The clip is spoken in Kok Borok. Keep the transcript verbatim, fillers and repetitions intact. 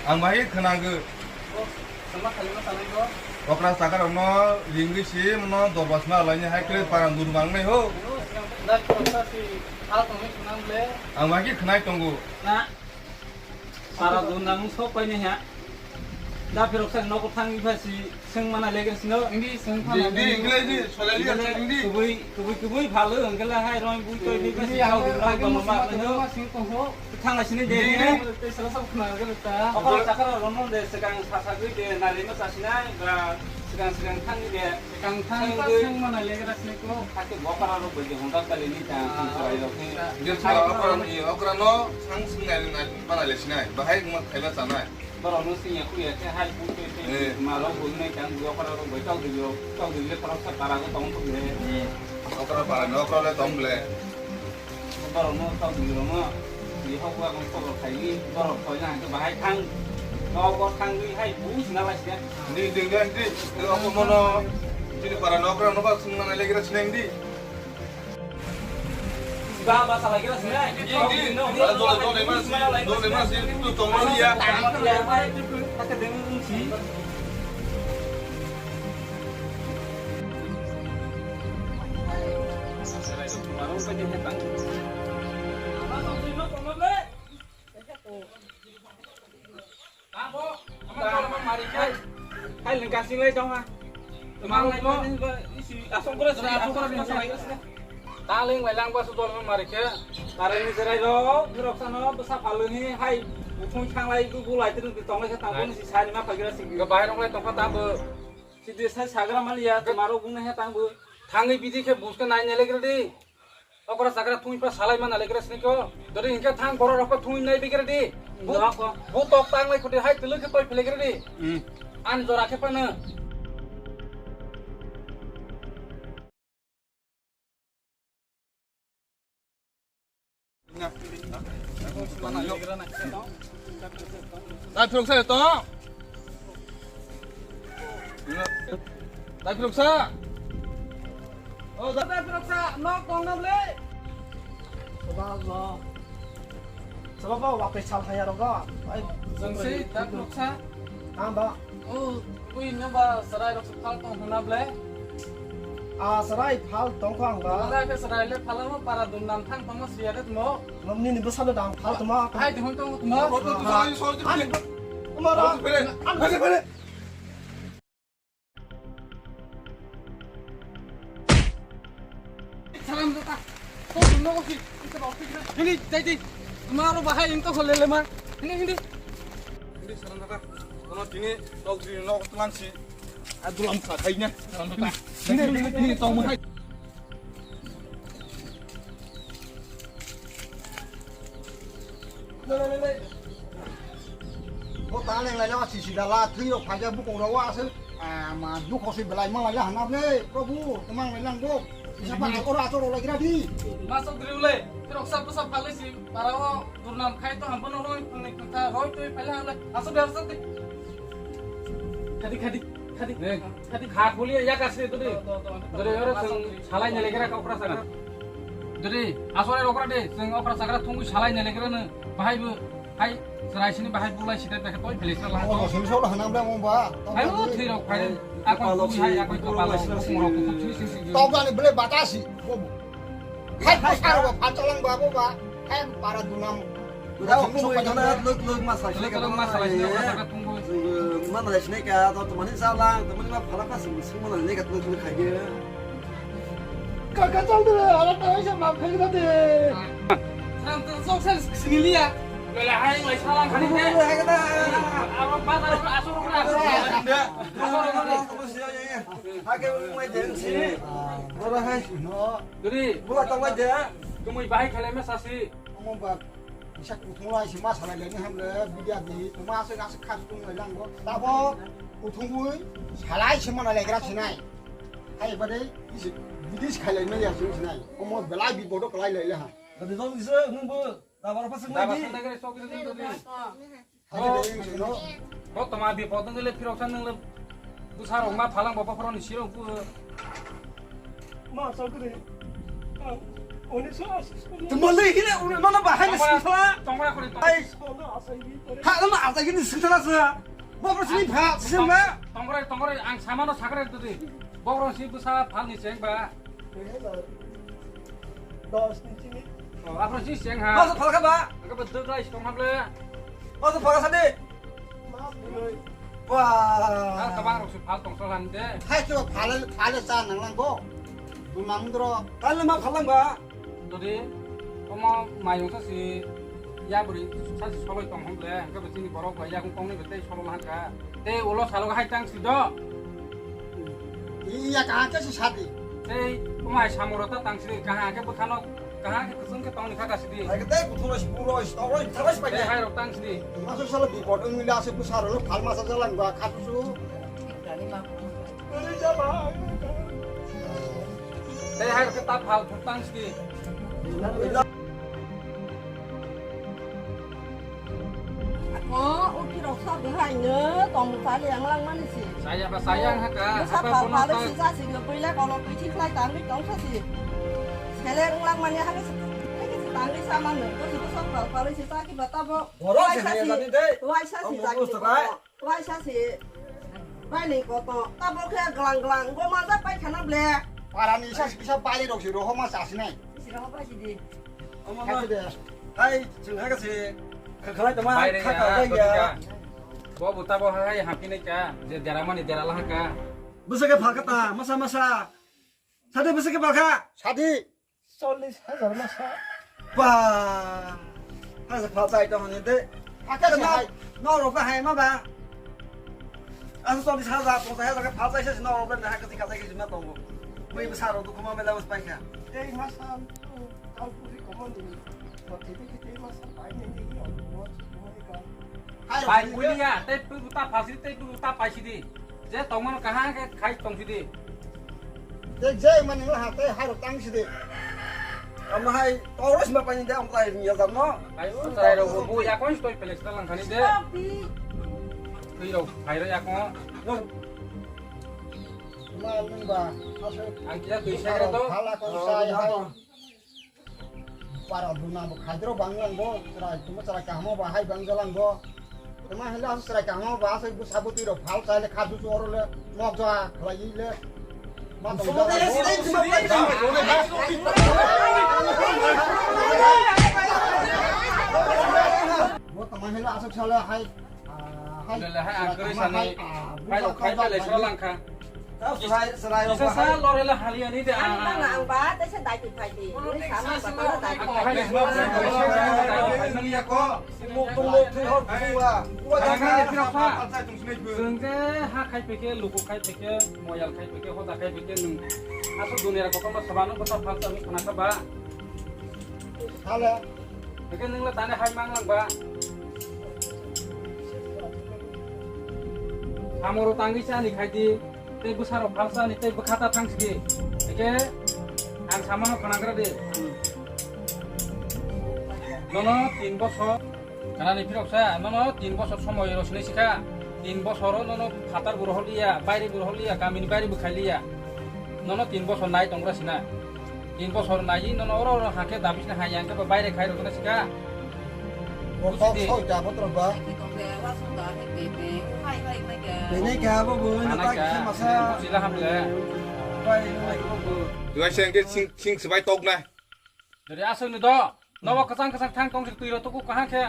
Ang bahai khwnago. Okra sakarokno ringwi si mano dorbasma alaini hai khe parang dur mangnai ho. Ang bahai khwnai tongo. Para dun nang sok pai ni ha. Da phirok sa nok thang iba si seng mana leger sino. Hindi seng mana. Hindi, hindi, hindi, solali hindi. Kubui, kubui, kubui bhalo, hingke la hai rong bui toi bui basi ang lagi mau sama ma sing kong ho. Thang la sini de. Hindi, hindi. Te sala sab khna gele ta. Okol chakar ron non de sekang sasa gui de nari ma sa sinai ba sekang sekang thang de. Kang thang pa seng mana legra sini ko. Hati bokara ro bagi honda kali ni ta sing serai ro ni. Dia sala okra ni okra no sang sing nai nai mana le sinai. Bahai mo khaila sanai. Borok no sing ya kuya khe hai pu te te ma ro bu nai kang bokara ro bai tau de ro tau de le parok sa para go tong tok le. Okra para no okra le tong le. Borok no tau di roma, di hok wa kong kobor khai di, borok koi na hangke bahai thang, kok kok thang di hai bus na lai sia. Di di di di, di aku mono, jadi para nokra noba sung na lagi ras neng di. Ba ba sa lagi ras neng. Di di, dole dole mas, dole mas, itu tong ya. Kata dengan si. Hai lengka singlai tong ha. Tongma lai mo. Isi asong kore sini asong kore sini. Taling lai lang ba su dol mari khe. Taring ni serai ro, birok sano bwsa phalwi ni hai bukhung thanglai bu bulai tini tong lai khe tang boni si sari ma phagira sing. Ga bahai rok lai tong kha ta bo. Sidi sai sagra maliya, tuma rok bung he tang bo. Thangwi bidi khe bus khe nai nai lekre di. Okra sakra thungwi pa salai mana lekre sini ko. Dori hinkhe thang borok rok pa thungwi nai bikre di. Bu tok tang lai khuti hai tulu khe toi phelekre di. An jora khe pa no. Dai phirok sa to. Dai phirok sa. O dai phirok sa nok tong na ble. Sabab lo. Sabab ba wa pe sal haya roga. Ai, jeng si dai phirok sa. Tamba. O, ui no ba sarai rok phal tong hona ble. A sarai phal tong khang ba. Sarai ke sarai le phal mo para dum nam thang tong mo siya de mo. Nom ni ni bwsa de dang phal tong ma. Hai de hon tong mo. Ani, ma ra. Ani, ani. Salam jota. Kok nogo si. Hindi, jadi. Maro bahai into kholele ma. Hindi, hindi. Hindi, salam jota. Kono tini tok di nogo tulang si. Adulam sa khai ne. Salam jota. Hindi, hindi, hindi, tong mo hai. Bo ta leng lai lama sisi dala thwi rok phaja bukong rok wa aswk. Ah, ma dukho se belai ma lai hana ble, Prabhu, tumang lai lang bo. Isa pa akor ator lai gira di. Masuk diri ule, terok sab sab phale si, para o durnam khai to hambo no roi, puni kutha roi to phale hale. Asuk dar sab di. Khadi, khadi, khadi. Khadi. Kha khuli ya kasi tu di. Dore yoro sing salai ne legra ka okra sagra. Dore asore okra de sing okra sagra thungwi salai ne legra ne bahai bu hai serai sini bahai bulai sitai ta toi bele sala. Oh, sing solo hanam da mo ba. Hai bu thwi rok phai. Ako bu hai ako ko palo. Sing rok ku thwi sing sing. Tau ga ni bele batasi. Hai pasar ba phachalang ba bo ba. Hai para dunam. Rok mui jona luk luk ma salai. Luk luk ma salai. Mana lai sinai ka to tumani salang tumani ma phala pa sing sing mana lai ka luk luk khai ge. Kaka chal de ala ta sa ma khai de. Sam to sok sel sini liya. Lele hai lai salang khani de. Aro bazar asur asur. Hake mui den si. Ora hai no. Duri. Bula tawai de. Tumui bahai khalai ma sasi. Omo ba. Isa kuthung lai se ma salai lai ni hamle bidia di. Tuma se gase khas tung lai lang go. Tabo kuthung bui salai se mana lai gra sinai. Hai ba dei isi bidis khalai ma ya sinai. Omo belai bi bodo khalai lai le ha. Dadi jong ise nung bo. Dabar apa sih lagi? Bo toma bipod nang le phirok sa nang le bwsa rok ma phalang bo phoro ni sirok bu. Ma sa kre. Tongmani hile, uno, nono bahai ni singthala. Tongmani khori tong. Ai, ha, nono asai gini singthala sa. Bo bro sini pha, sini ba. Tongmani, tongmani, ang samano sakre dudi. Bo bro si busa phal ni cheng ba. Dos ni chini. Oh, abro si cheng ha. Masa phalka ba? Ang ka betul guys, tong hamle. Masa phalka sadi. Wah. Ang kabang rok si phal tong solan de. Hai kilo phale, phale sa nang lang bo. Bumang dro. Kal ma phalang ba. Dodi, omo mayung sa si, ya buri sa si soloi tong hong ble, hingke bo chini borok bai yakung kong ni bai tei solo lang ka. Tei ulo salo hai tang si do. Iya, kaham khe si sadi. Tei omo hai samoro ta tang si, kaham khe bwkhano, kaham khe kusung khe tong ni kha ka si di. Hai khe tei kuthuro si puro si tong roi thara si pai. Tei hai rok tang si di. Masuk salo bipot wngwi la se bwsarok phal masa jalang ba khatusu. Tei hai khe ta phal phutang sidi. O, o ki rok sa bwhai no tong mutali ang lang mani si. Saya ba saya ang haka. Sa apa phal kono phal ta si sa si no puila kono pui si khlai tang ni tong sa si. Sele ang lang mani haka si. Haka si tang ni sa man no. Ko si ko sa phal phal si sa ki bata bo. Borok se haya jani dei. Wai sa si. Ang sa ki bata. Waisa si, bai ni koto, tabo khe glang glang, bo manjak pai khana ble. Parani isa kisa bali rok si rohoma chasinai. Siro pai si di. Omo ma. Hai, chwng hai kasi, khakhalai tama, khakhalai ya. Bo bo tabo hai hampi nai ka, je dera mani dera laha ka. Bwswk khe phalka ta, masa masa. Sadi bwswk khe phalka. Sadi. Chollish hajar masa. Ba. Hasa phal chai tong ni de. Haka no, hai. No rok hai ma ba. Asa chollish hajar, ponchas hajar phal chai se no rok na haka tika chai ke jima tongo. Mui bwsa rok dukhu ma mela bas paikha. Tei masa kal puri komon ni. Ba tei tei masa pai ni ni ni. Pai pulia, tei puta phasi, tei puta paisi di. Je tongmano kaham khe khai tong sidi. Tei je mani wngla ha tei hai rok tang sidi. Omo hai toro sima pani de omo hai ni yazam no. Hai o chai rok bo ya kon stoi pelek ta lang khani de. Twi rok hai rok ya kon. No. Ma nung ba. Ang kya twi sekre to. Hala kon sai hai. Para duna bo khaidro banglang bo, chwrai tuma chwrai kahmo ba hai bangjalang bo. Tuma hela chwrai kahmo ba asai bo sabutwi rok phal chai le khadu chu oro le nok ja khlai le. Ma tong ja. Bo tuma hela asuk sala hai. Lele hai ang kwrwi sani. Hai rok khai le sra langkha. Serai, serai rok. Kisa sa lore le hali ani de. Ang ba, ang ba, tei se dai ti phai di. Ni sama ba ta dai ti phai di. Muk tung muk thwi hor thwi wa. Wa jang ka. Chwng je ha khai phai khe, luku khai phai khe, moyal khai phai khe, hoda khai phai khe nwng. Asuk dunia kotorma sabano bwsa phal chami khna kha ba. Hala. Hake nwng le tani hai mang lang ba. Samoro tangwi chani khai di, tei bwsarok phal chani, tei bwkha ta thang sidi. Hake ang samano khwnagra di. Nono tin bosor, kanani phirok sa, nono tin bosor somoi rw sinai sikha. Tin bosoro nono phatar bo rohor liya, baire bo rohor liya, kamini baire bo khai liya. Nono tin bosor nai tongra sina. Tin bosor nai nono oro oro hakhe dabis na hai yang khe baire khai rokna sika. Bo kok soi ta botro ba. Bene kha bo bo na ta kisa masa. Sila hamle. Bai. Duai sengke sing sing sebai tok na. Dari asal ni do. Nobo kwchang kwchang thang tong sik twi ro tuku kahang khe.